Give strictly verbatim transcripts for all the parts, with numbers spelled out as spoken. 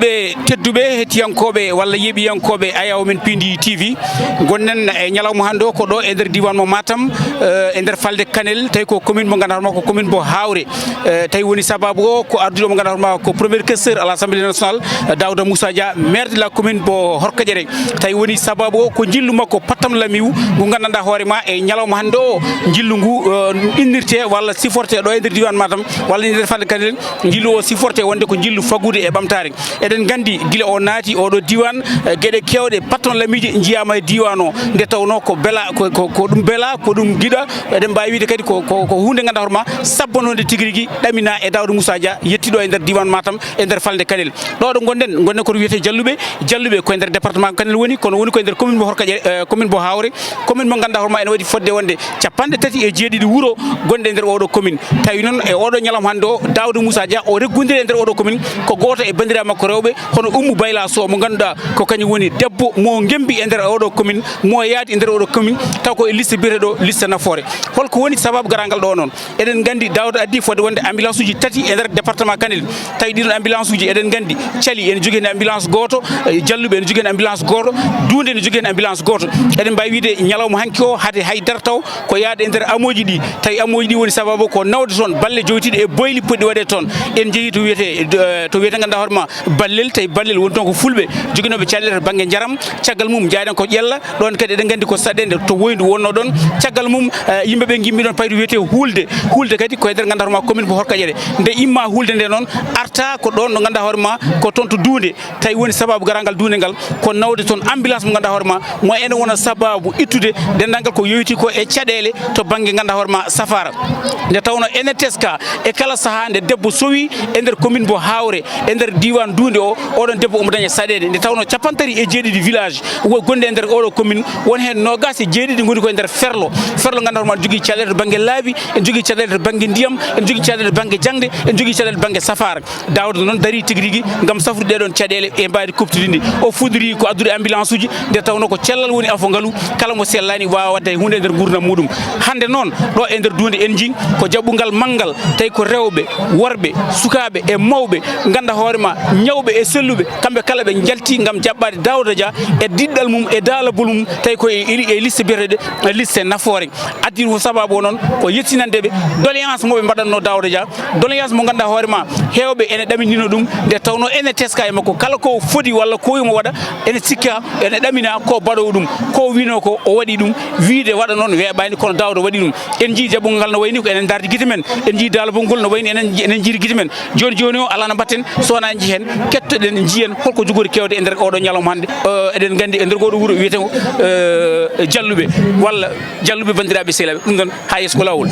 Ɓe tedduɓe hettiyankooɓe walla yeeɓiyankooɓe Ayaw Men Pindi T V, gonɗen e ñalawma hannde o ko ɗo e nder diiwaan mo Matam, eh, e nder falnde Kanel, tawi ko commune mo ngannduɗaa hoore maa ko commune mo Haawre. Eh, tawi woni sabaabu o ko arduɗo mo ngannduɗaa hoore maa ko premier questeur à l'Assemblée nationale, eh, Daouda Moussa Dia, maire de la commune mo Horkadiéré. Tawi woni sabaabu o ko njillu makko Pattam Lamiw ngu nganndanɗaa hoore maa e ñalawma hannde o njillu ngu, eh, innirte walla sifforte ɗo e nder diiwaan Matam walla e nder falnde Kanel. Njillu o sifforte wonde ko njillu faggudu e ɓamtaare. Eɗen nganndi gila o naati oɗo diiwaan, eh, geɗe keewɗe, patron lamiiji njiyaama e diiwaan o, nde tawnoo ko bela, ko, ko, ko ɗum bela, ko ɗum giɗa. Eɗen mbaawi wiyde kadi ko, ko, ko huunde ngannduɗaa hoore maa sabbanonde tigi rigi ɗamina e Daouda Moussa Dia yettiiɗo e nder diiwaan Matam e nder falnde Kanel. Ɗo ɗo ngonɗen, ngonɗen ko to wiyetee Jalluɓe. Jalluɓe ko e nder département Kanel woni, kono woni ko e nder commune mo Horkadiéré, eh, commune mo Haawre, commune mo ngannduɗaa hoore maa ene waɗi fodde wonde capanɗe tati e jeeɗiɗi wuro gonɗe e nder oɗo commune. Tawi noon e oɗo ñalawma hannde o, Daouda Moussa Dia o reggondiri e nder oɗo commune ko gooto e banndiraaɓe makko rewɓe, hono Oumou Bayla Sow mo ngannduɗaa ko kañum woni debbo mo ngembi e nder oɗo commune, mo yaadi e nder oɗo commune, taw ko e liste biyeteeɗo liste nafoore. Holko woni sabaabu garaangal ɗo noon? Eɗen nganndi Daouda addi fodde wonde ambulance uji tati e nder département Kanel. Tawi ɗiɗon ambulance uji, eɗen nganndi Cali ene jogii heen ambulance gooto, eh, Jalluɓe ene jogii heen ambulance gooto, Duunde ene jogii heen ambulance gooto. Eɗen mbaawi wiyde ñalawma hanki o, hade haydara taw ko yahde e nder amooji ɗi. Tawi amooji ɗi woni sabaabu ko nawde toon balle jowitiiɗe e boyli potɗi waɗeede toon. En njehii to wiyetee, eh, to wiyetee ngannduɗaa hoore maa Ballel, tawi Ballel woni toon ko fulɓe joginooɓe caɗeele to bannge njaram. Caggal mum, njaaɗen ko Ƴella, ɗoon kadi eɗen nganndi ko saɗeende to woyndu wonnoo ɗoon. Caggal mum, eh, yimɓe ɓe ngimmi ɗoon payi to wiyetee Hulde. Hulde kadi ko e nder ngannduɗaa hoore maa commune mo Horkadiéré. Nde imma Hulde nde noon, arta ko ɗoon ɗo ngannduɗaa hoore maa ko toon to Duunde. Tawi woni sabaabu garaangal Duunde ngal ko nawde toon ambulance mo ngannduɗaa hoore maa mo ene wona sabaabu ittude denndaangal ko yowitii ko e caɗeele to bannge ngannduɗaa hoore maa safaara. Nde tawnoo ene teska e kala sahaa nde debbo sowi e nder commune mo Haawre, e nder diiwaan Duunde o, oɗon debbo omo daña saɗeende. Nde tawnoo cappanɗe tati e jeeɗiɗi village wo-, gonɗi e nder oɗo commune, won heen noogaas e jeeɗiɗi ngoni ko e nder ferlo. Ferlo ngannduɗaa hoore maa jogii caɗeele to bannge laabi, ene jogii caɗeele to bannge ndiyam, ene jogii caɗeele to bannge jaŋde, ene jogii caɗeele to bannge safaara. Daouda noon darii tigi rigi ngam safrude ɗee ɗoon caɗeele e mbaydi kuuɓtudi ndi. O fuɗɗori ko addude ambulance uji, nde tawnoo ko cellal woni afo ngalu, kala mo sellaani waawaa waɗde hay huunde e nder nguurndam muuɗum. Hannde noon, ɗo e nder Duunde en njii ko jaɓɓungal manngal, tawi ko rewɓe, worɓe, sukaaɓe e mawɓe, ngannduɗaa hoore maa, ñawɓe e selluɓe, kamɓe kala ɓe njalti ngam jaɓɓaade Daouda Dia e diɗɗal mum, e daalabol mum, tawi ko e, e liste biyeteeɗo liste nafoore. Addi ko sabaabu o noon ko yettinande ɓe doléance mo ɓe mbaɗatnoo Daouda Dia, doléance mo ngannduɗaa hoore maa heewɓe ene ɗaminino ɗum, nde tawnoo ene teska e makko, kala ko foti walla ko omo waɗa, ene sikka, ene ɗamina ko baɗoowo ɗum, ko winoo ko o waɗi ɗum, wiyde waɗa noon weeɓaani, kono Daouda waɗi ɗum. En njii jaɓɓungol ngal no wayi ni ko enen ndaardi gite men, en njii daalabol ngol no wayi ni enen, enen njiiri gite men. Jooni jooni o alaa no mbaɗten so wonaa en njii heen, kettoɗen, njiyen holko jogori kewde e nder oɗo ñalawma hannde. Eh, eɗen nganndi e nder oɗo wuro wiyetee, eh, Jalluɓe walla Jalluɓe, banndiraaɓe sehilaaɓe, ɗum ɗon haa yeeso ko laawol.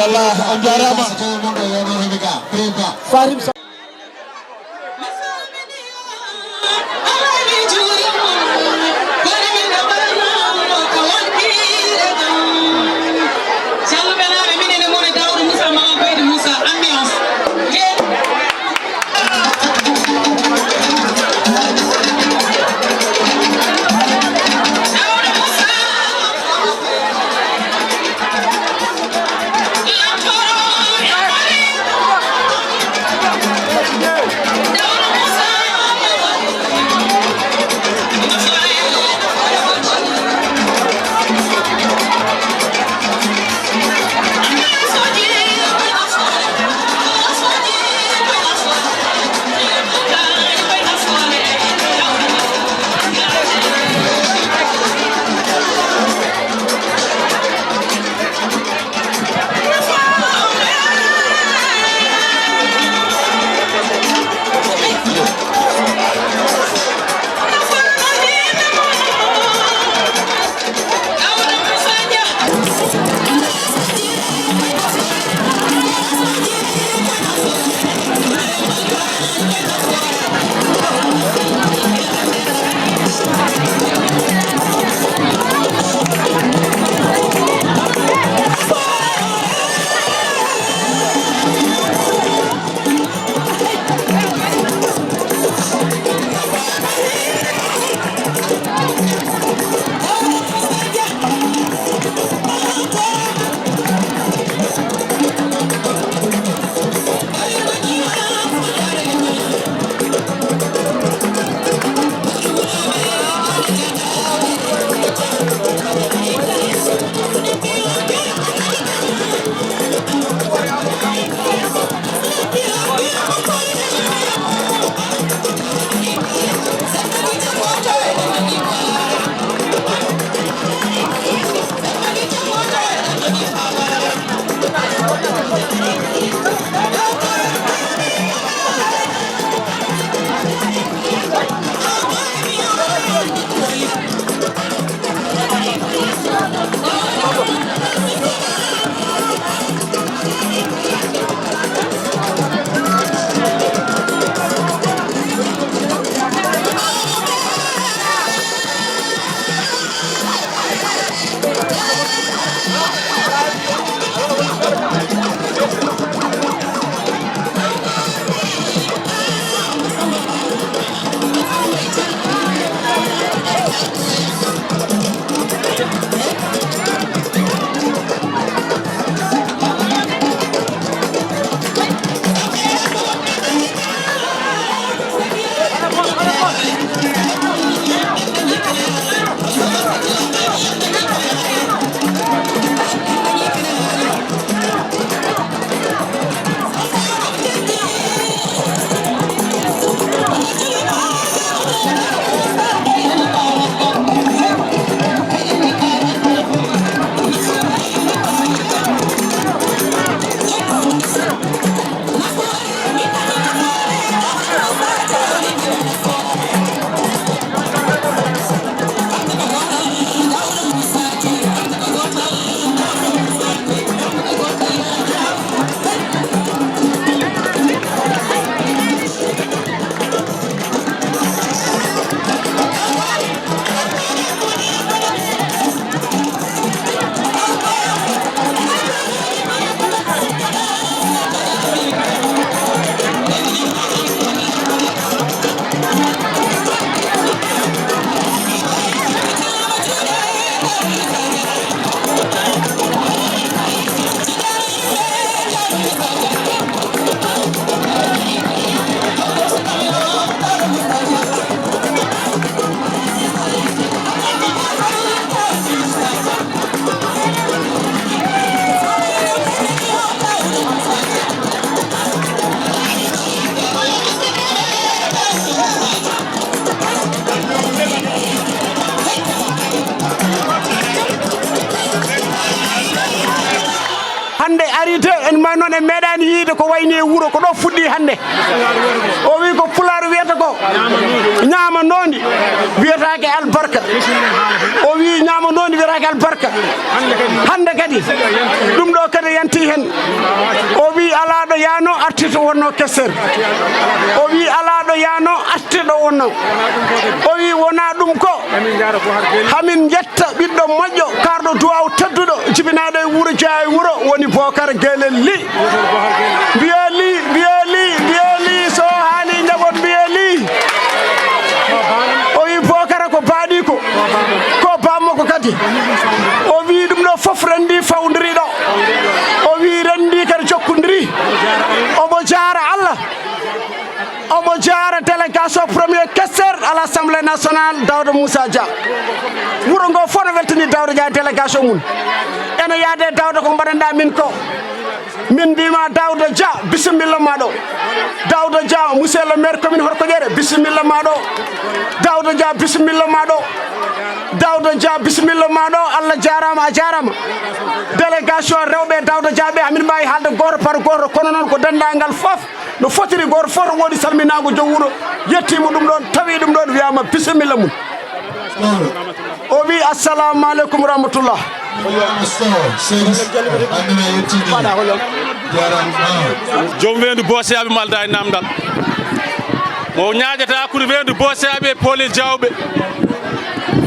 Allah, on jaaraama. Fatim. Hannde ari to en ma noon, en meeɗaani yiide ko wayni e wuro ko ɗo fuɗɗi hannde. O wi ko pulaar wiyata Ko ñaamanoondi wiyetaake albarka. O wii ñaamanoondi wiyetaake albarka. Hannde kadi ɗum ɗo kadi yanti heen. O wii alaa ɗo yaano arti to wonno Kester. O wii alaa ɗo yaano arti ɗo wonno. O wii wonaa ɗum ko hamin njetta ɓiɗɗo moƴƴo, kaarɗo duwaaw tedduɗo, jibinaaɗo e wuro, jeyaa e wuro, woni Bookar Gelel Li. Mbiye Li, mbiye Li, mbiye Li, so haali njaɓon mbiye Li. O wi Bookara ko baaɗiiko, ko bammakko kadi. O wi ɗum ɗo fof renndi fawndiri ɗo. O wi renndi kadi jokkondiri. Omo jaara Allah. Omo jaara délégation premier questeur à l'Assemblée nationale, Daouda Moussa Dia. Wuro ngo fof no weltini Daouda Dia e délégation mum. Ene yaade Daouda ko mbaɗanɗa min ko. Min mbima Daouda Dia, bisimilla ma ɗo. Daouda Dia, monsieur le maire commune Horkoƴere, bisimilla ma ɗo. Daouda Dia, bisimilla ma ɗo. Daouda Dia, bisimilla ma ɗo. Allah jaarama, a jaarama. Délégation rewɓe Daouda Dia ɓe, hamin mbawi haalde goto par goto, kono noon ko dendagal fof. No fotiri, gooto fof no woodi salminaango joom wuro, yettiima ɗum ɗoon, tawi ɗum ɗoon, wiyaama bisimilla mum. O wi, "Assalamu aleykum wa rahmatullah." Joom weendu booseyaaɓe mo aldaa e naamndal. Mo ñaajata hakkunde weendu booseyaaɓe e poolel jaawɓe.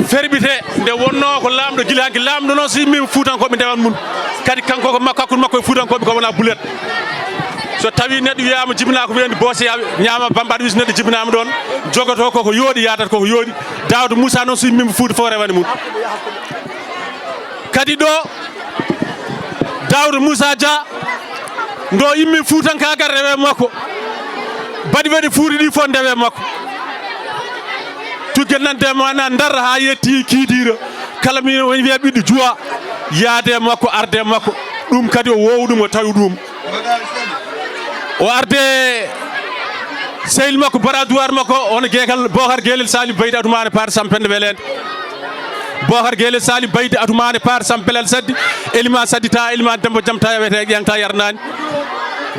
Ferɓite nde wonnoo ko laamɗo gila hanki. Laamɗo noon, so yimɓe Fuutankooɓe ndewan mum. Kadi kanko ko makko, hakkunde makko e Fuutankooɓe ko wonaa bulet. So tawi neɗɗo wiyama jibina ko weendu booseyaaɓe, ñaama bambaɗo wi so neɗɗo jibinama ɗoon, jogoto koko yooɗi, yaadat koko yooɗi. Daawda Muusa noon so yimɓe Fuuta fof rewane mum. Kadi ɗo Daawda Muusa Dia, ɗo yimɓe Fuutankaagal rewe makko. Baɗi waɗi Fuuta ɗi fof ndewe makko. Tugge nan de mana Ndar haa yetti Kiidiira. Kala mi woni wiya ɓiɗɗo Juwa, yaade makko, arde makko. Ɗum kadi o wowi ɗum, o tawi ɗum. O arde sehil makko, baraduwar makko, on geekal Bokar Gelel Salim Baydi Atoumane Paate Sampende Welende. Bokar Gelel Salim Baydi Atoumane Paate Sampende Saddi, Elima Saddi ta, Elima Demba Jam ta, wiyete ƴeeŋ ta yarnaani.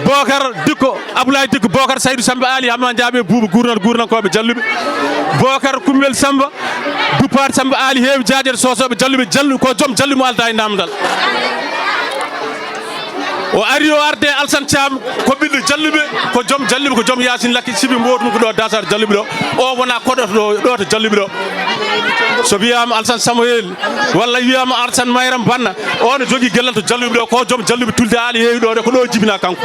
Bokar Dikko, Abdoulaye Dikko, Bokar Saydu Samba Ali, Hamma Jaabe, Buuba Gurnal, Gurnankooɓe Jalluɓe. Bokar Kumbel Samba, Dupaat Samba Ali, heewi jaajeɗe soosooɓe Jalluɓe, Jallu-, ko joom Jallu mo aldaa e naamndal. O ari o arde Alsan Caam, ko ɓiɗɗo Jalluɓe, ko joom Jalluɓe, ko joom Yaasin Lakke, sibi mbootum ko ɗo Dasar Jalluɓe ɗo. O wona koɗoto ɗo, ɗo to Jalluɓe ɗo. So wiyaama Alsan Samuel, walla wiyaama Alsan Mayram Banna, o ne jogii gellal to Jalluɓe ɗo, ko joom Jalluɓe Tulde Aali heewi ɗo de, ko ɗo jibina kanko.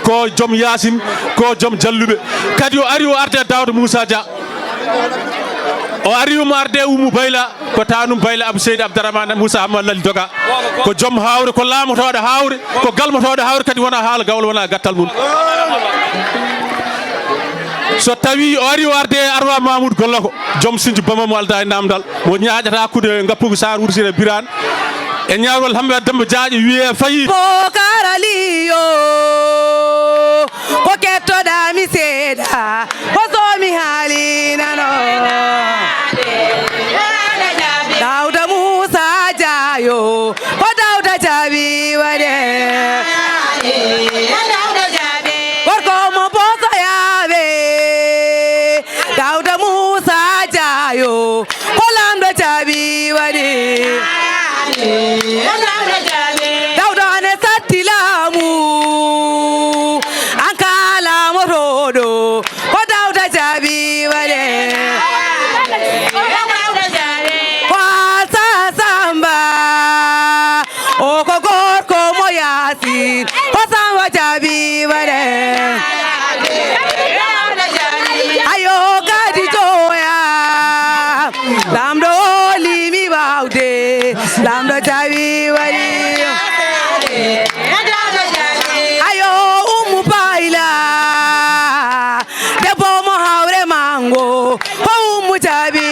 Ko joom Yaasin, ko joom Jalluɓe. Kadi o ari o arde Daawda Muusa Dia. O ari omo arde Ummu Bayla. Ko tanum Bayla Abou Seydi Abdourahmane Moussa Hamma Lali Doga. Ko joom hawre, ko laamotooɗo hawre, ko galmotooɗo hawre, kadi wona haala gawlo, wona gattal mum. So tawi o ari o arde Arwa Mamoudou Gollo ko joom sinji bama mo alda e namdal, mo ñaaƴata hakkude Ngappugu Saar Wursire Birane e ñaawol Hammet Demba Jaaƴe wiye fayi. Bokar Aliyo, ko kettoɗaa mi seeɗa, ko so mi haalinano. Dawda Muusa Jaayo, ko Dawda Jaabi waɗe. Gorko mo bosoyaaɓe, Dawda Muusa Jaayo, ko Laamɗo Jaabi waɗi. Dawda ne satti laamu, an ka laamotooɗo, ko Dawda Jaabi waɗe. Ko Alsa Samba, o ko gorko mo Yaasin, ko Samba Jaabi waɗe. Ayo kadi joya, Laamɗo hoolii mi waawde, Laamɗo Jaabi waɗi. Ayo Ummu Bayla, debbo mo hawre mango, ko Ummu Jaabi.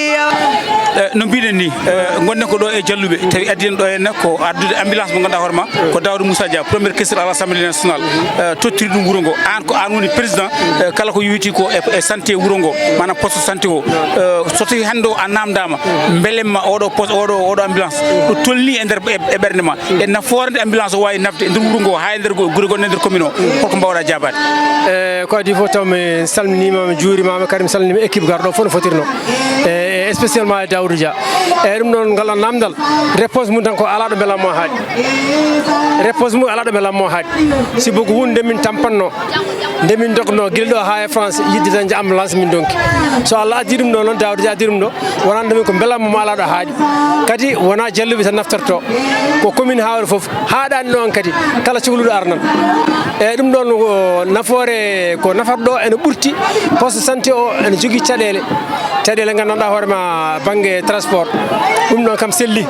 E, no mbiɗen ni, Eh, ngonɗen ko ɗo e Jalluɓe, tawi addi en ɗo henne ko addude ambulance mo ganduɗa hoore ma ko Daouda Moussa Dia, premier questeur à l'Assemblée nationale. Eh, tottiri ɗum wuuro ngo, an ko an woni président. Eh, kala ko yowiti ko e, e santé wuuro ngo, maanaam poste santé o. Eh, so tawi hannde o a namdama, belemma oɗo poste, oɗo, oɗo ambulance ɗo tolni e nder e, e ɓernde ma, e nafoore nde ambulance o wawi nafde e nder wuuro ngo, ha e nder go- gure gonɗe e nder commune o, holko mbawɗa jaabade? E ko adi fof taw mi salminima, mi juurimama, kadi mi salminima équipe garɗo fof no fotirno, e spécialement e Daouda Dia. E ɗum ɗon ngal ɗon namdal, réponse mum tan ko ala ɗo belammo haaɗi. Réponse mum ala ɗo belammo haaɗi. Sibu ko hunde min tampanno, nde min dogno gila ɗo ha e France, yidde tan ambulance min donki. So Allah addi ɗum ɗo noon, Daouda Dia addi ɗum ɗo, wonande min ko belammo mo ala ɗo haaɗi. Kadi wona Jalluɓe tan naftorto, ko commune Hawre fof, haaɗani ɗon kadi, kala cohluɗo arnan. E ɗum ɗon, o, nafoore ko nafata ɗo ene ɓurti, poste santé o ene jogii caɗeele, caɗeele nganndanɗaa hoore ma bannge transport. Ɗum ɗon kam selli.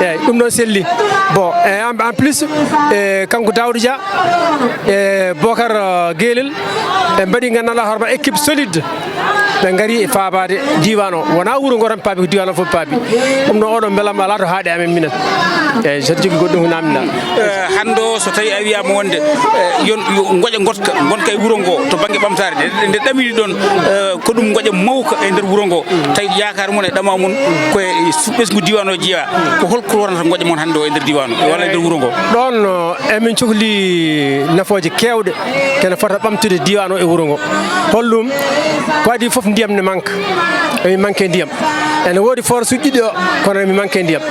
Eeyi, ɗum ɗon selli. Bon, e en, en plus, e kanko Daouda Dia, e Bocar, euh, Guelel, ɓe mbaɗi nganndanɗaa hoore ma équipe solide. Ɓe ngari e faabaade diiwaan o. Wonaa wuro ngo tan paabi, ko diiwaan o fof paabi. Ɗum ɗo oɗo mbelamma alaa to haaɗi amen minen. Eeyi, so aɗa jogii goɗɗum ko namdinaa. Eh, hannde o, so tawi a wiyaama wonde, eh, yon, yo ngoƴa ngotka, ngonka e wuro ngo, to bannge ɓamtaare, nde, nde ɗamini ɗon, eh, ko ɗum ngoƴa mawka e nder wuro ngo. Tawi yaakaar mum e ɗama mum ko e su-, ɓesngu diiwaan o jeyaa. Ko hol ko wonata ngoƴa mon hannde o e nder diiwaan o, walla e nder wuro ngo? Ɗoon, no, emin cokli nafooje keewɗe. Kene fota ɓamtude diiwaan o e wuro ngo. Holɗum? Ko adii fof ndiyam ne manque. Emin manque ndiyam. Ene woodi forage uji ɗiɗi o, kono emin manque ndiyam.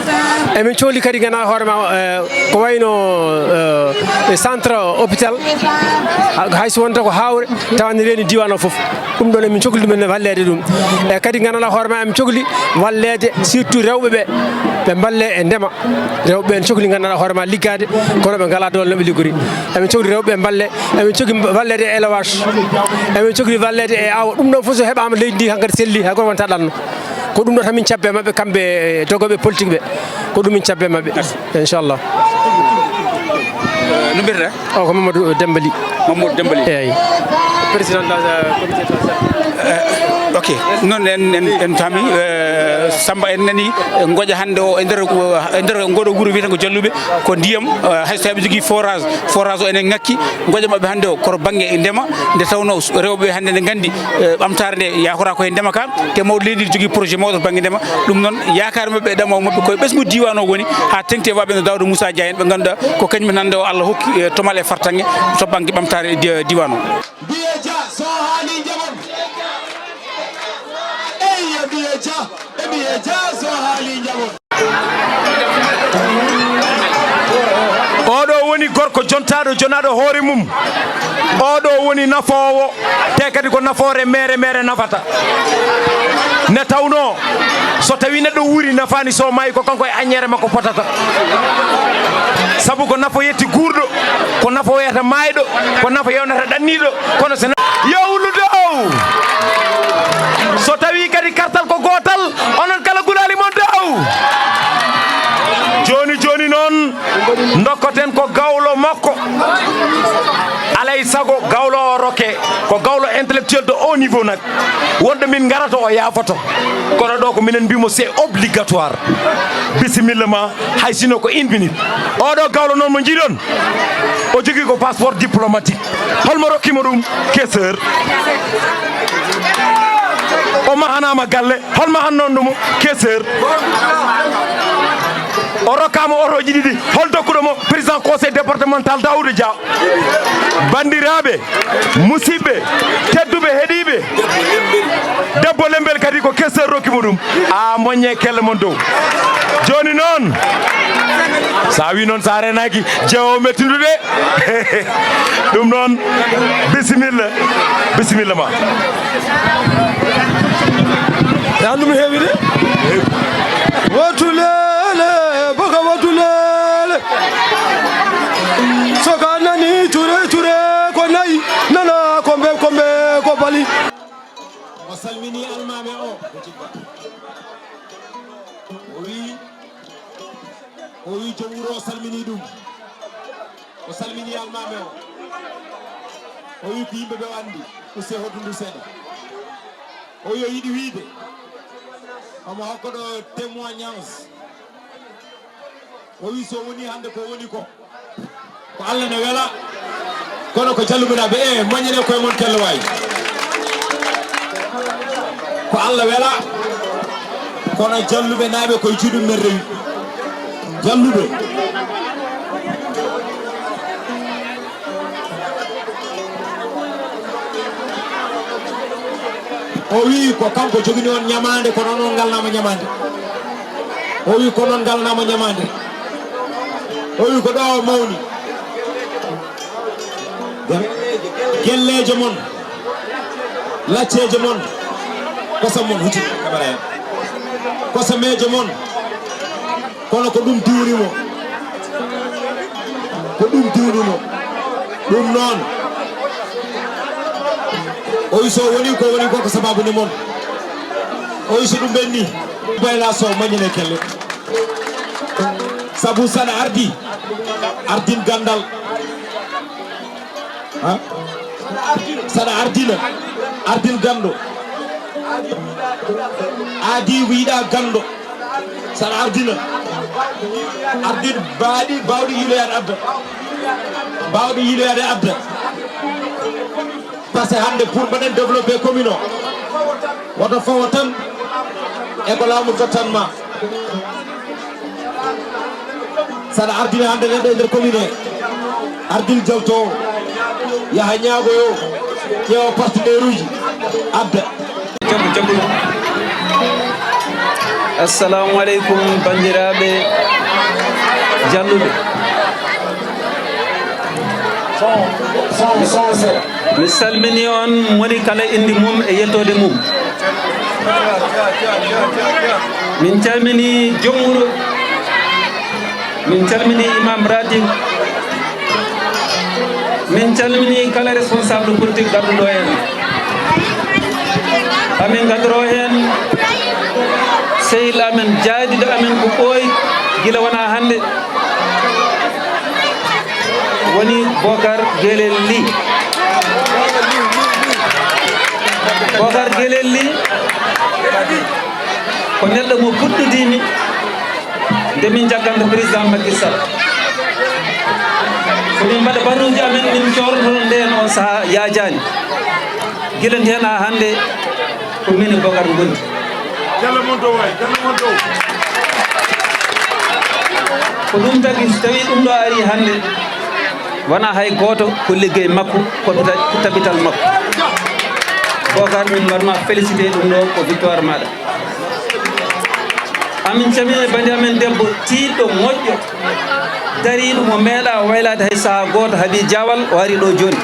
Emin cohli kadi nganndanɗaa hoore ma, eh, ko wayno, eh, e centre hôpital, ha-, hay so wonta ko Hawre, tawa ne reeni diiwaan o fof. Ɗum ɗon emin cokli ɗum en walleede ɗum. E kadi nganndanɗaa hoore ma emin cokli walleede surtout rewɓe ɓe, ɓe mballe e ndema. Rewɓe ɓe ene cokli nganndanɗaa hoore ma liggaade, kono ɓe ngalaa doole no ɓe liggori. Emin cokli rewɓe ɓe mballe, emin cokli walleede e élevage, emin cokli walleede e awo. Ɗum ɗon fof so heɓaama leydi ndi hankadi selli, hay gooto wonta ɗanno. Ko ɗum ɗo tan min cabbe maɓɓe, kamɓe dogooɓe politique ɓe. Ko ɗum min cabbe maɓɓe. Merci. Inchallah. Eh, no mbiyetee? O ko Mamadou Dembali. Mamadou Dembali. Eeyi. Président de la, euh, comité de la, eh, ok. Noon en, en, en paami, eh, Samba en nani, eh, ngoƴa hannde o e nder, eh, e nder ngoɗo wuro wiyetee ko Jalluɓe, ko ndiyam, eh, hay so eɓe jogii forage, forage o ene ŋakki, ngoƴa maɓɓe hannde o koto bannge ndema, nde tawnoo rewɓe hannde ne nganndi, eh, ɓamtaare nde yaakora ko e ndema ka, te mawɗo leydi ndi jogii projet mawɗo to bannge ndema. Ɗum noon, yaakaare maɓɓe e ɗamaawu maɓɓe koye ɓesngu diiwaan o woni, haa teŋti e waɓe no Daouda Moussa Dia en, ɓe ngannduɗaa ko kañum en hannde o Allah hokki, eh, tomal e fartaŋŋe to bannge ɓamtaare di-, diiwaan o. Mbiye Dia so haali njaɓon. Eyyo, mbiye Dia, e mbiye Dia so haali njaɓon. Oɗo woni gorko jontaaɗo, jonaaɗo hoore mum. Oɗo woni nafoowo, te kadi ko nafoore mere mere nafata. Ne tawnoo, so tawi neɗɗo wuuri nafaani, so maayi ko kanko e aññeere makko potata. Sabu ko nafo yetti guurɗo, ko nafo wiyata maayɗo, ko nafo yewnata ɗanniiɗo, kono so na-, yo ullu dow. So tawi kadi kartal ko gootal, onon kala gulaali mon dow. Jooni jooni noon, ndokkoten ko gawlo makko. Alay sago gawlo o rokke, ko gawlo intellectuel de haut niveau nak. Wonde min ngarata o yaafoto. Kono ɗo ko minen mbimo c'est obligatoire. Bisimilla ma, hay sino ko une minute. Oɗo gawlo noon mo njiɗon, o jogii ko passeport diplomatique. Holmo rokkimo ɗum? Keseur. O mahanama galle. Holmo hanno ɗum? Keseur. O rokkama otoji ɗiɗi. Hol dokkuɗo mo? Président conseil départemental Daouda Dia. Bandiraɓe, musidɓe, tedduɓe, heɗiɓe, debbo lembel kadi ko Keseur rokki mo ɗum. A moññe kelle mon dow. Joni noon, sa wi noon sa renaki, jeewo mettidude. Ɗum noon, bisimilla, bisimilla ma. E an ɗum heewi de. Wattu leele, boka wattu leele. Soka nani ture ture ko nayi, nana kombe kombe ko bali. O salmini almaami o. O wi, o wi joom wuro o salmini ɗum. O salmini almaami o. O wi ko yimɓe ɓe o anndi. Uste hoto ndu seeɗa. O wi o yiɗi wiide. Omo hokka ɗo témoignage. O wi so woni hannde ko woni ko. Ko Allah ne wela. Kono ko Jalluɓe naaɓe, e moññene koye mon kello waay. Ko Allah wela. Kono Jalluɓe naaɓe koye juuɗe men rewi. Jalluɓe. O wi ko kanko jogini on ñamaande, kono noon ngalnaama ñamaande. O wi ko noon ngalnaama ñamaande. O wi ko ɗo o mawni. Gelleejo mon, lacceejo mon, kosam mon hucciti kamara en. Kosameejo mon, kono ko ɗum diwni mo. Ko ɗum diwni mo. Ɗum noon. O wi so woni ko woni ko, ko sababu nde mon. O wi so ɗum ɓenni. Bayla Sow, moññene kelle. Sabu saɗa ardi, ardin ganndal. Ha? Saɗa ardina, ardin ganndo. Aadi ko yiɗa ganndo. Saɗa ardina, ardin baaɗi, baawɗi yiiloyaade adda. Baawɗi yiiloyaade adda. Parce que hannde pour mbaɗen développé commune o, woto fawo tan e ko laamu tottan ma. Saɗa ardina hannde neɗɗo e nder commune he, ardin jaltoowo, yaha ñaagoyo, ƴeewa partenaire uji, adda. Jaggu, jaggu. Assalamu aleykum, banndiraaɓe Jalluɓe. Mi salmini on moni kala indi mum e yettoode mum. Min calmini joom wuro, min calmini imam ratib, min calmini kala responsable politique garɗo ɗo heen. Amin ngadoro heen sehil amen, jaadiɗo amen ko ɓooyi gila wona hannde. Woni Bocar Guelel Ly. Bocar Guelel Ly ko neɗɗo mo puɗɗodimi nde min jagganta président Macky Sall. Ko min mbaɗa barnuuji amen, min coornotono ndeen on sahaa yaajaani. Gila ndeen haa hannde ko min e Bocar ngondi. Jalla mon dow waay, jalla mon dow. Ko ɗum tagi so tawii ɗum ɗo arii hannde, wonaa hay gooto, ko liggey makko, ko ta-, ko tabital makko. Bocar, min mbaɗ ma félicité, ɗum ɗo ko victoire maaɗa. Amin calmini e bannde amen debbo tiiɗɗo, moƴƴo, dariiɗo, mo meeɗaa waylaade hay sahaa gooto, Habi Diawal, o ari ɗo jooni.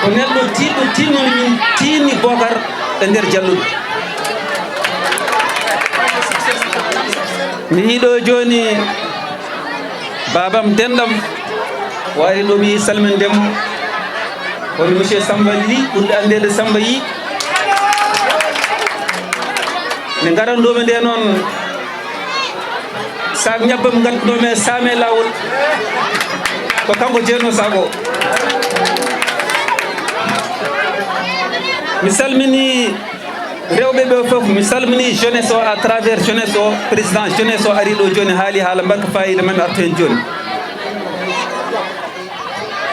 Ko neɗɗo tiiɗɗo, tiiɗno, min tiinni Bocar e nder Jalluɓe. Mi yiɗo jooni baabam denɗam, o ari ɗo, mi salminde mo. Woni monsieur Samba Ly, ɓurɗo anndeede Samba Ly. Nde ngaranɗoomi nde noon, saak ñabbam ngadduɗoomi e saame laawol, ko kanko jeerno saak o. Mi salmini rewɓe ɓe fof, mi salmini jeunesse o, à travers jeunesse o, président jeunesse o ari ɗo jooni, haali haala mbarka faayiida, mami artu heen jooni.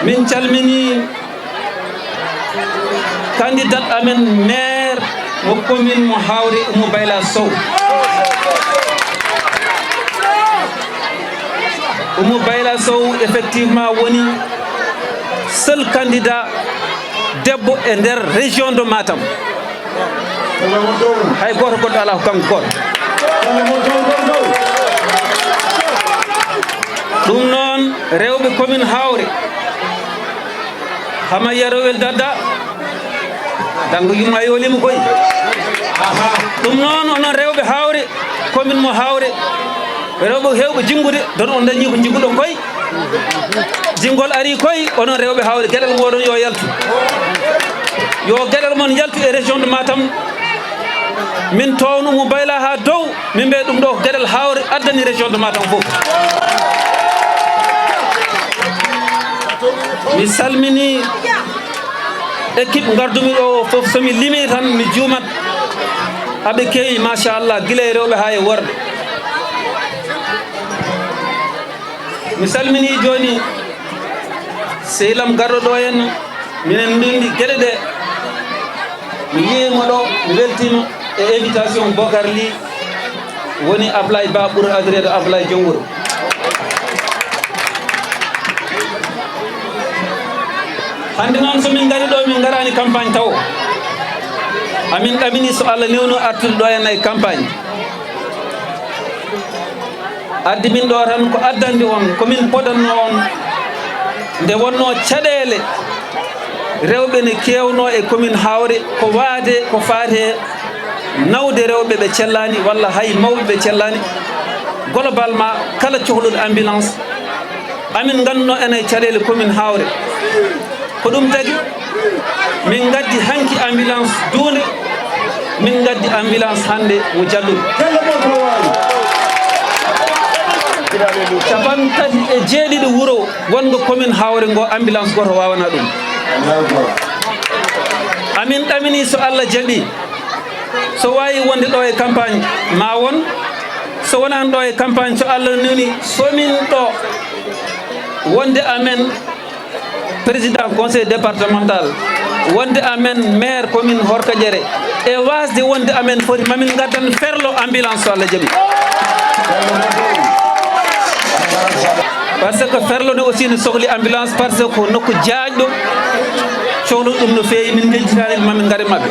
Min calmini candidat amen maire mo commune mo Hawre, Oumou Bayla Sow. Oumou Bayla Sow, effectivement, woni seul candidat debbo e nder région de Matam. Hay gooto goɗɗo alaa, ko kanko gooto. Ɗum noon, rewɓe commune Hawre, hama yarowel dadda, dango yumma yolima koy. Ɗum noon, onon rewɓe Hawre, commune mo Hawre, rewɓe heewɓe jinngude, don on dañi ko jinnguɗon koy. Jinngol arii koy, onon rewɓe Hawre, geɗal mooɗon yo yaltu. Yo geɗal mon yaltu e région de Matam. Min towno mo Bayla haa dow, min mbiya ɗum ɗo ko geɗal Hawre addani région de Matam fof. Mi salmini Équipe ngardumi ɗo o fof, so mi limi tan mi juumat. Aɓe keewi, machallah, gila e rewɓe haa e worɓe. Mi salmini jooni sehil am garɗo ɗo en, minen ndundi geɗe ɗe. Mi yii mo ɗo, mi weltiima e invitation Bocar Ly, woni Ablaye Ba ɓuri adireede Ablaye Joom Wuro. Hannde noon, so min ngari ɗo, min ngaraani campagne tawo. Amin ɗamini so Allah newno artude ɗo en e campagne. Addi min ɗo tan ko addande on, ko min podanno on. Nde wonno caɗeele rewɓe ne keewno e commune Hawre, ko waade ko faate nawde rewɓe ɓe cellaani walla hay mawɓe ɓe cellaani. Globalement, kala cohluɗo ambulance, amin ngannduno ene e caɗeele commune Hawre. Ko ɗum tagi min ngaddi hanki ambulance duunde, min ngaddi ambulance hannde mo Jalluɓe. Capanɗe tati e jeeɗiɗi wuro wongo commune Hawre ngo, ambulance goto wawana ɗum. Amin ɗamini so Allah jaɓi, so wawi wonde ɗo e campagne ma won, so wonani ɗo e campagne, so Allah newni, so min ɗo wonde amen président conseil départemental, wonde amen maire commune Horkadiéré, e wasde wonde amen foti, mamin gaddan ferlo ambulance so Allah jaɓi. Par ce que ferlo ne aussi ne sohli ambulance, par ce que ko nokku jaajɗo, cohluɗo ɗum no feewi, min ngejjitaani ɗum, mamin ngare maɓɓe.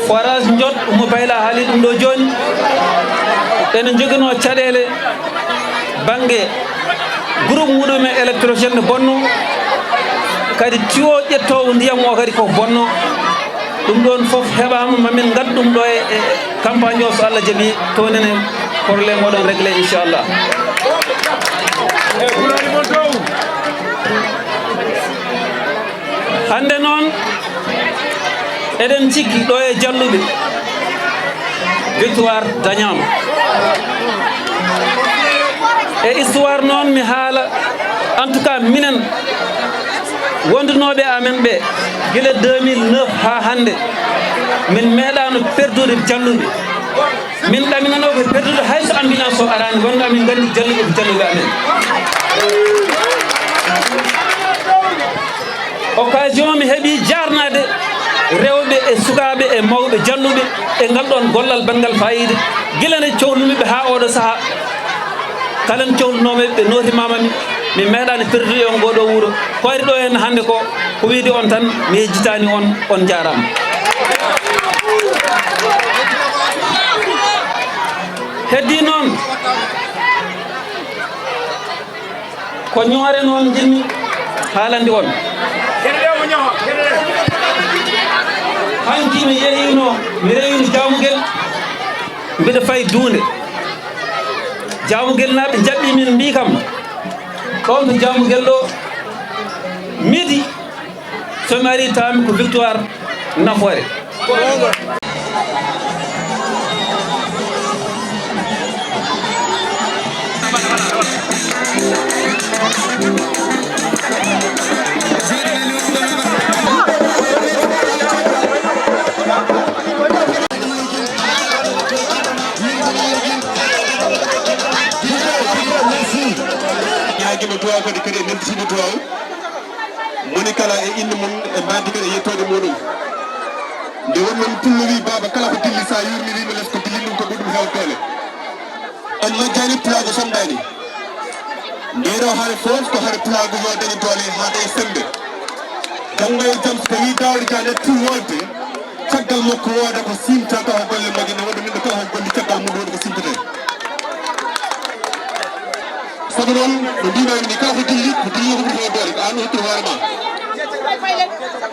Forage Ndiot, Oumou Bayla haali ɗum ɗo jooni. Ene joginoo caɗeele bannge groupe muɗum e électrogène no bonno, kadi tuyau ƴettoowo ndiyam o kadi ko bonno. Ɗum ɗoon fof heɓaama, mamin ngaddu ɗum ɗo e, e campagne o, so Allah jaɓi, to nene problème oɗon réglé, inchallah. Hannde noon, eɗen cikki ɗo e Jalluɓe, victoire dañaama. E histoire noon, mi haala, en tout cas, minen wondunooɓe amen ɓe, gila deux mille neuf haa hannde, min meeɗaano perdude Jalluɓe. Min ɗaminanoo ko perdude hay so ambulance o araani, wonno amin nganndi Jalluɓe ko Jalluɓe amen. Occasion mi heɓi jaarnaade rewɓe e sukaaɓe e mawɓe Jalluɓe e ngal ɗoon gollal baɗngal faayiida, gila nde cohlumi ɓe haa ooɗo sahaa. Kala nde cohlunoomi ɓe, nootimaama mi, mi meeɗaani perdude e on ngoo ɗoo wuro. Ko ari ɗoo heen hannde ko, ko wiyde on tan, mi yejjitaani on, on njaaraama. Heddii noon, ko ñoore noon njiɗmi haalande on. Hanki mi yehiino, mi rewino Jaamugel, mbiɗa fayi duunde. Jaamugel naaɓe njaɓɓi min, mbii kam, ɗoon to Jaamugel ɗo, midi, so mi arii, taami ko victoire Nafoore. Ñaagima duwaaw kadi, kadi e nelditinɓe duwaaw. Moni kala e innde mum, e mbaadi men, e yettoode muɗum. Nde won noon pullo wi, baaba kala ko dilli, sa yurniriima les, ko dilli ɗum ko ɓuri ɗum heew doole. En majjaani, pulaagu famɗaani. Ndee ɗoo hare fof ko hare pulaagu, yo dañe doole haa daña semmbe. Janngo e jam, so tawii Daawda Dia natti woote, caggal makko wooda ko siimta tawa golle majje, ne wonde min kala ko golli caggal mum woni ko siimtetee. Sabu noon, no mbiimaami ni, kala ko dilli, ko dilli ko ɓuri heew doole, ko aan hokkiri hoore ma.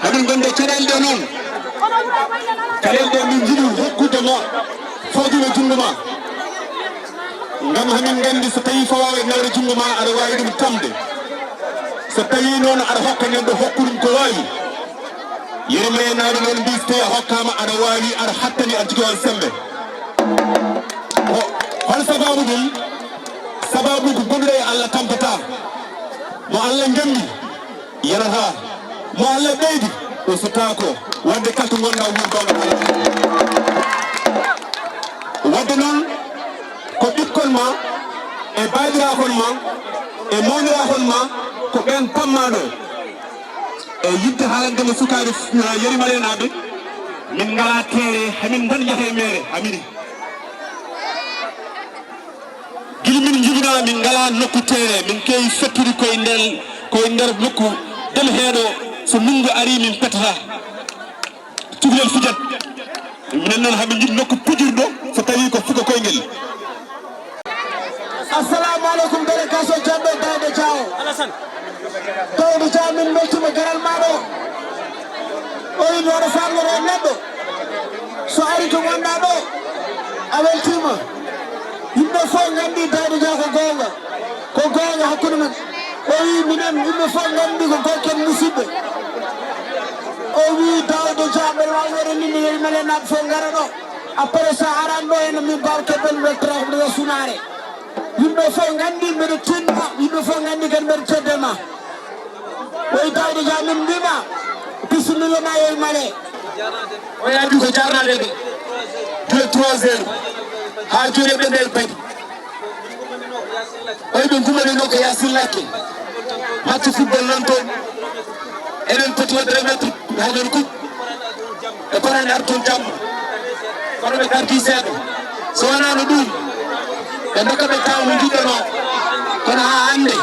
Hamin ngonde caɗeele ɗe noon. Caɗeele ɗe min njiɗi hokkude ma, fawjude junngo ma. Ngam hamin nganndi so tawii fawaawe nawre junngo ma, aɗa waawi ɗum tamde. So tawii noon aɗa hokka neɗɗo, hokku ɗum ko waawi. Yeremaya naaɓe noon mbii, so tawii a hokkaama, aɗa waawi, aɗa hattani, aɗa jogii on semmbe. Ko hol sabaabu ɗum? Sabaabu ko gonduɗo e Allah tampata. Mo Allah ngenndi, yarataa. Mo Allah ɓeydi, o sutaako, wadde kala to ngonɗaa, wuur goonga Allah. Wadde noon, ko ɓikkon ma, e baabiraakon ma, e mawniraakon ma, ko ɓeen pammaa ɗo. E yiɗde haalande mo sukaaɓe, eh, Yeri Maleenaaɓe, min ngalaa teere, hamin ndan yaha e meere, hamiri. Gila min njibinaa, min ngalaa nokku teere, min keewi fettude koye nder, koye nder nokku dem heeɗo, so ndunngu arii, min pettataa. Cukalel fijat. Minen noon, hamin njiɗi nokku pijirɗo, so tawii ko fuka koyngel. Assalamu aleykum, délégation jaɗɗo Daouda Dia o. Alassane. Daouda Dia, min mbeltiima garal maa ɗo. O wi noon o faamnoro e neɗɗo. So ari to ngonɗaa ɗo, a weltiima. Yimɓe fof nganndi Daouda Dia ko goonga. Ko goonga hakkunde men. O wi minen, yimɓe fof nganndi ko goonga, ken musidɓe. O wi Daouda Dia, mbeɗa waawi wonde ni, mi Yeri Maleenaaɓe fof ngara ɗo. Après, so a araani ɗo, ene min mbaawa keɓen weltoraade ɗo e sunaare. Yimɓe fof nganndi mbeɗa tinna, yimɓe fof nganndi kadi mbeɗa tedde ma. O wi Daouda Dia, min mbiima, bisimilla ma Yeri Malee. O yaabi ko jarnaade ɓe. Gila trois heures. Haa jooni ɓe nder padi. O wi ɓe ngummanino ko Yaasin Lakke. Match football non toon. Eɗen poti waɗde remettre haa jooni coupe. Ɓe potani arde toon jamma. Kono ɓe gardi seeɗa. So wonaano ɗum, ɓe ndokka ɓe temps mo njiɗɗonoo. Kono haa hannde,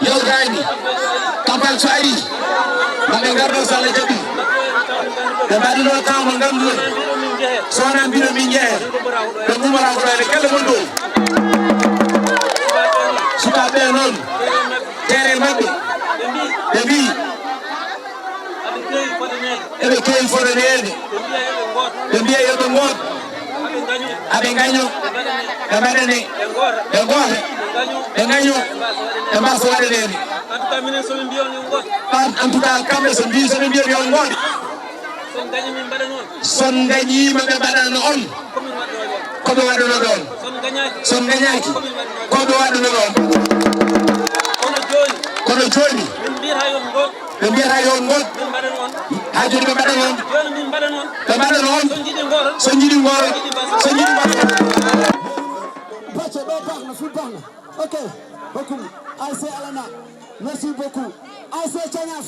yawtaani. Campagne so arii, ma ɓe ngardo so Allah jaɓi. Ɓe mbaɗi ɗo temps mo ngannduɗen. So wonaa mbiɗo min njehe. Ɓe ngummoraa ko ɗo ene kelle mon ɗo. Sukaaɓe ɓe noon, teere maɓɓe. Ɓe mbii, eɓe keewi fodaneede. Ɓe mbiya yo ɓe ngoot. Aɓe ngaño. Ɓe mbaɗane. Ɓe ngoota. Ɓe ngaño. Ɓe mbasa waɗaneede. En tout cas, kamɓe so mbii, so ɓe mbiya yo ngoot. Son ngañiima ɓe mbaɗana on. Ko ɓe waɗuno ɗoon. Son ngañaaki. Ko ɓe waɗuno ɗoon. Kono jooni. Ɓe mbiyata yo on ngoot. Haa jooni ɓe mbaɗa noon. Ɓe mbaɗa noon. So njiɗi ngooro. So njiɗi ngooro. Bacce ɗo baax na, ful baax na. Ok. Hokkum A S C Alana. Merci beaucoup. A S C Cañaaf.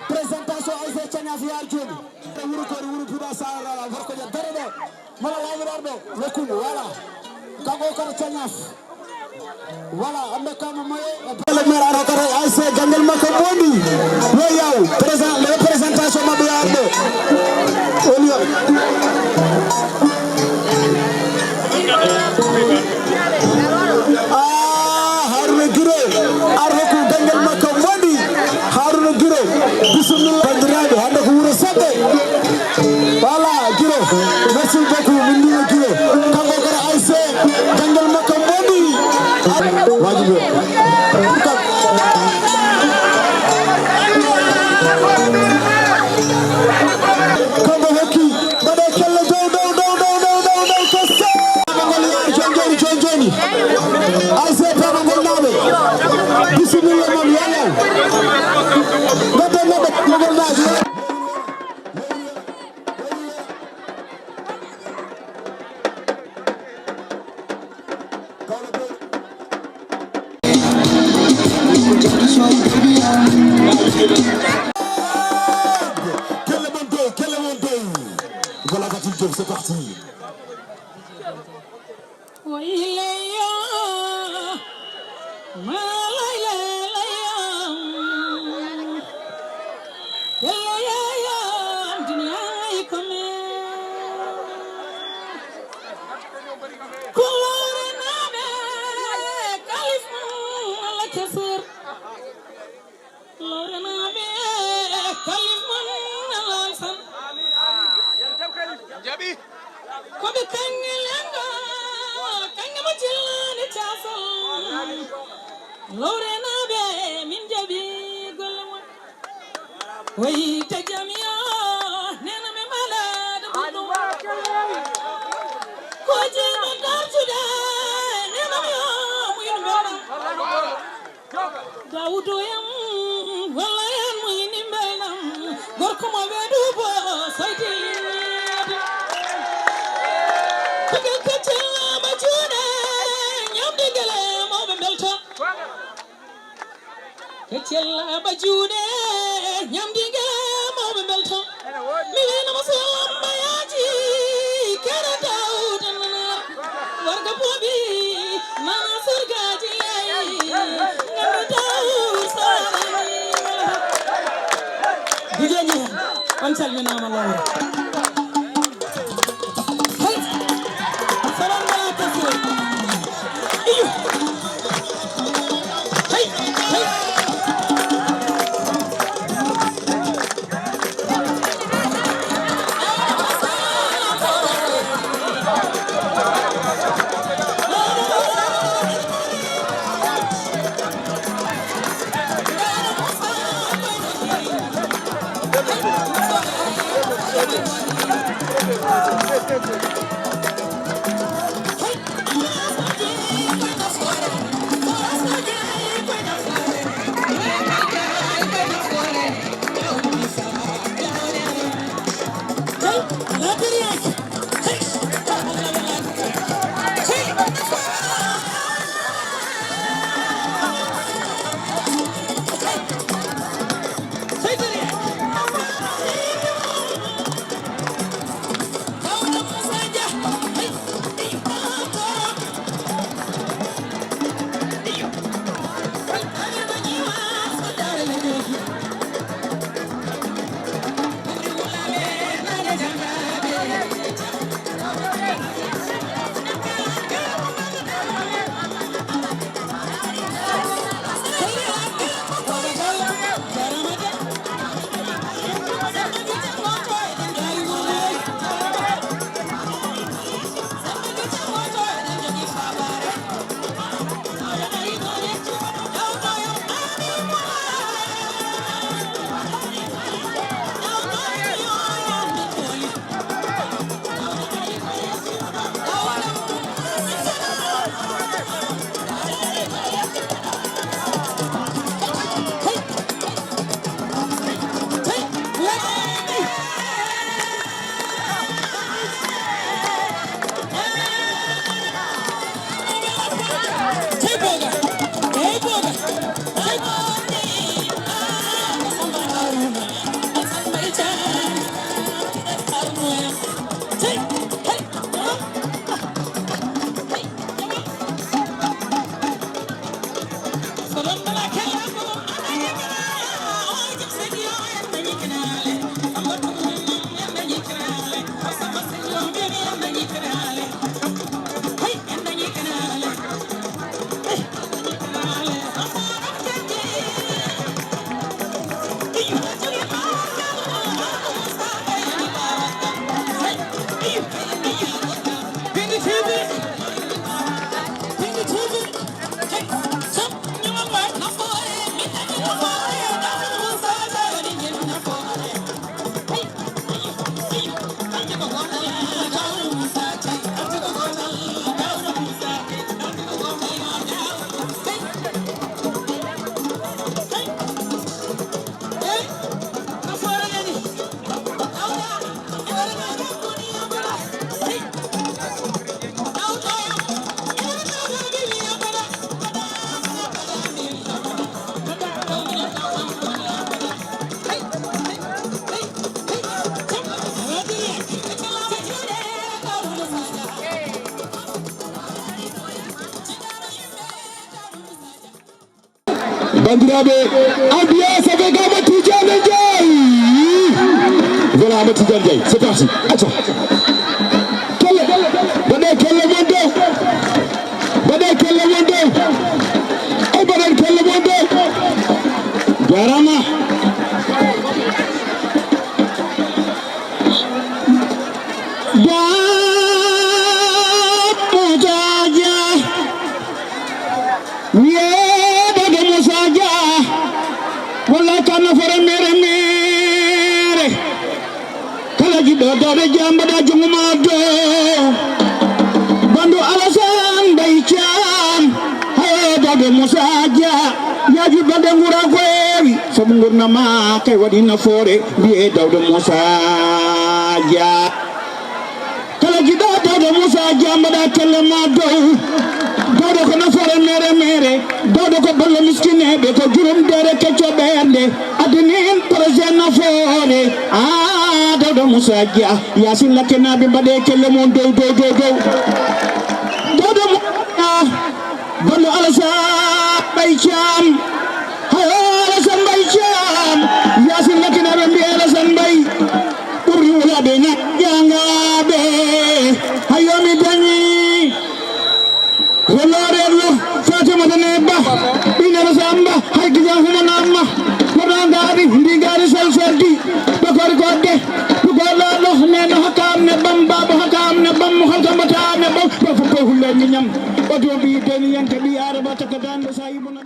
Présentation A S C Cañaaf yaar jooni. Wuro koori wuro Buda Sahara, gorko je daro ɗo. Mala laawol arɗo, nokkumo, voilà. Kanko kadi Cañaaf. Voilà, amɓe kama moye. Le maire ara kadi A S C Ganngel Makka Mbondi. Yo yaw, présent, le représentation maɓɓe yo arɗo. On y va. Ah, Haruna Giro, ar hokku Ganngel Makka Mbondi. Haruna Giro, bisimilla. Banndiraaɓe, hannde ko wuro Sabbe. Voilà, Giro. Merci beaucoup. Min nduwa Giro. Kanko kadi A S C Ganngel Makka Mbondi. Waajibi. Kanko hokki. Mbaɗe kelle dow, dow, dow, dow, dow, dow, dow, kesse. Paamagol yaar jooni, jooni, jooni, jooni. A S C Paamagol naaɓe. Bisimilla mon, yalla. Mbaɗe, mbaɗe, Paamagol naaɓe. Kelle mon dow, kelle mon dow. Voilà, Fatou Diop, c'est parti. Lawrenaaɓe, kalif mon Alasan. Jaɓi. Ko ɓe kaŋŋe lengo, kaŋŋe mo jillaani caasal. Lawrenaaɓe, min jaɓi golle mon. Woy, te jam yo, neena mi malaade ɓurɗo. Ko jiiɗo dartude, neena mi yo, mo yimɓe. Daawudu yam, walla yan mo yini mbelam. Ko cellaɓa juuɗe, ñamdi ngel mawɓe mbelto. Mi wino mo so lamba yaaji, kere Daawuda nana. Warga boobi, nana surgaaji yayi. Ngam Daawuda Saare. Digeñe, on calminaama lawol. Hey! Salam aleykum. Iyo. Hey! Hey! Bandiraɓe, ambiance avec Amadou Tidiane Ndiaye. Voilà, Amadou Tidiane Ndiaye, c'est parti. Attention. Kelle, mbaɗe kelle mon dow. Mbaɗe kelle mon dow. Ay, mbaɗen kelle mon dow. Jarama. Bappo Jaja. Wiyeede de Moussa Dia, walla ka nafoore mere mere. Kala jiɗɗo dawde jamba da jungo ma do. Bandu Alassane Mbaye Thiam, haye dawde Moussa Dia. Yaaji bande ngura ko heewi, sabu ngurnama kay waɗi nafoore, mbiye dawde Moussa Dia. Kala jiɗɗo dawde Moussa Dia, mbaɗa kelle ma dow. Dawde ko nafoore mere mere. Dawde Ko ballo miskineeɓe, ko jurum dere kecco ɓernde. Adinin projet nafoore. Ah, Dawda Moussa Dia, Yacine Lakinaaɓe, mbaɗe kelle mon dow, dow, dow, dow. Dawda Moussa, ballo Alassane Mbaye Thiam. Hayo Alassane Mbaye Thiam. Yacine Lakinaaɓe mbiye Alassane Mbaye. Ɓurri wulaɓe na ƴaŋaɓe. Hayo mi dañi. Rello, rello, Fatimata ne ba, ɓinere Samba, hay gija humana amma, kono ngaari, ndi ngaari sel seldi, bakori kodde, ɗugo lalo, neno hakam ne bam, babo hakam ne bam, halkambata ne bam, ba fof koy hulle miñam, o dobi deni yanke ɓi araba takadande sa yibuna.